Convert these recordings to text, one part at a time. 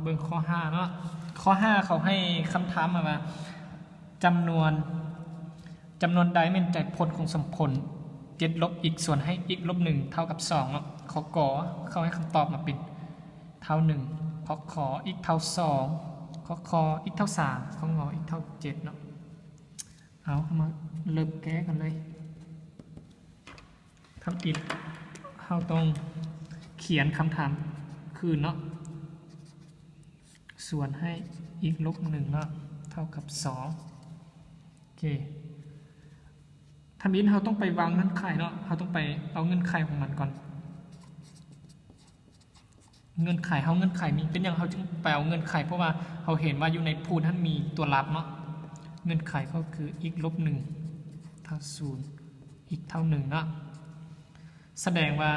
ເບິ່ງຂໍ້ຫ້າເນາະ. ຂໍ້ຫ້າເຂົາໃຫ້ຄຳຖາມມາວ່າ ຈຳນວນ ຈຳນວນໃດແມ່ນໃຈຜົນຂອງສົມຜົນ ເຈັດລົບ x ສ່ວນໃຫ້ x ລົບໜຶ່ງ ເທົ່າກັບສອງເນາະ. ຂໍ້ ກ ເຂົາໃຫ້ຄຳຕອບມາເປັນເທົ່າໜຶ່ງ, ຂໍ້ ຂ x ເທົ່າສອງ, ຂໍ້ ຄ x ເທົ່າສາມ, ຂໍ້ ງ x ເທົ່າເຈັດເນາະ. ເອົາ ເຮົາມາເລີ່ມແກ້ກັນເລີຍ. ທຳອິດເຮົາຕ້ອງຂຽນຄຳຖາມຄືນເນາະ, ສ່ວນໃຫ້ x ລົບໜຶ່ງເນາະ ເທົ່າກັບສອງ. ໂອເຄ ທຳອິດເຮົາຕ້ອງໄປວາງເງື່ອນໄຂເນາະ, ເຮົາຕ້ອງໄປເອົາເງື່ອນໄຂຂອງມັນກ່ອນ. ເງື່ອນໄຂ ເຮົາ ເງື່ອນໄຂມີ ເປັນຫຍັງເຮົາຈຶ່ງໄປເອົາເງື່ອນໄຂ? ເພາະວ່າເຮົາເຫັນວ່າຢູ່ໃນພູດຫັ້ນມີຕົວລັບເນາະ. ເງື່ອນໄຂກໍຄື x ລົບໜຶ່ງ ເທົ່າສູນ, x ເທົ່າໜຶ່ງເນາະ. ສະແດງວ່າ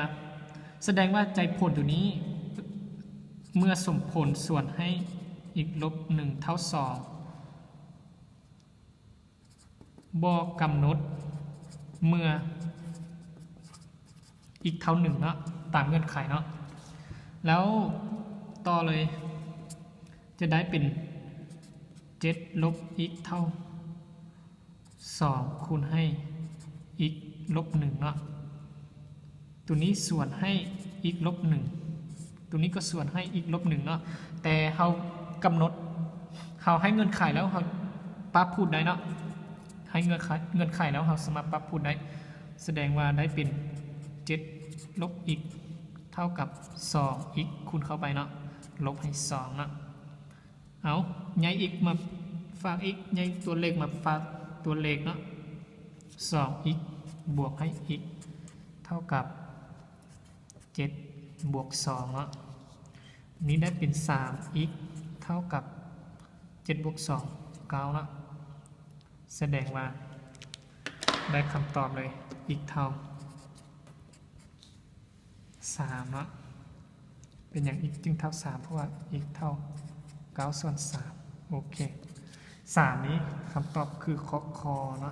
ສະແດງວ່າໃຈຜົນຕົວນີ້ ເມື່ອສົມຜົນສ່ວນໃຫ້ x ລົບໜຶ່ງ ເທົ່າສອງ ບໍ່ກຳນົດເມື່ອ x ເທົ່າໜຶ່ງເນາະ ຕາມເງື່ອນໄຂເນາະ. ແລ້ວຕໍ່ເລີຍ ຈະໄດ້ເປັນ ເຈັດລົບ x ເທົ່າສອງ ຄູນໃຫ້ x ລົບໜຶ່ງເນາະ. ຕົວນີ້ສ່ວນໃຫ້ x ລົບໜຶ່ງ, ຕົວນີ້ກໍສ່ວນໃຫ້ x ລົບໜຶ່ງເນາະ. ແຕ່ເຮົາກຳນົດ ເຮົາໃຫ້ເງື່ອນໄຂແລ້ວ ເຮົາປັບພູດໄດ້ເນາະ, ໃຫ້ເງື່ອນໄຂ ເງື່ອນໄຂແລ້ວ ເຮົາສາມາດປັບພູດໄດ້. ສະແດງວ່າໄດ້ເປັນ ເຈັດລົບ x ເທົ່າກັບ ສອງ x ຄູນເຂົ້າໄປເນາະ, ລົບໃຫ້ສອງເນາະ. ເອົາ ຍ້າຍ x ມາຝາກ x, ຍ້າຍຕົວເລກມາຝາກຕົວເລກເນາະ, ສອງ x ບວກໃຫ້ x ເທົ່າກັບ ເຈັດບວກສອງເນາະ. ນີ້ໄດ້ເປັນ ສາມ x ເທົ່າກັບ ເຈັດບວກສອງ ເກົ້າເນາະ. ສະແດງວ່າໄດ້ຄຳຕອບເລີຍ x ເທົ່າ ສາມເນາະ. ເປັນຫຍັງ x ຈຶ່ງເທົ່າສາມ? ເພາະວ່າ x ເທົ່າ ເກົ້າສ່ວນສາມ. ໂອເຄ ສາມນີ້ຄຳຕອບຄືຂໍ້ ຄ ເນາະ.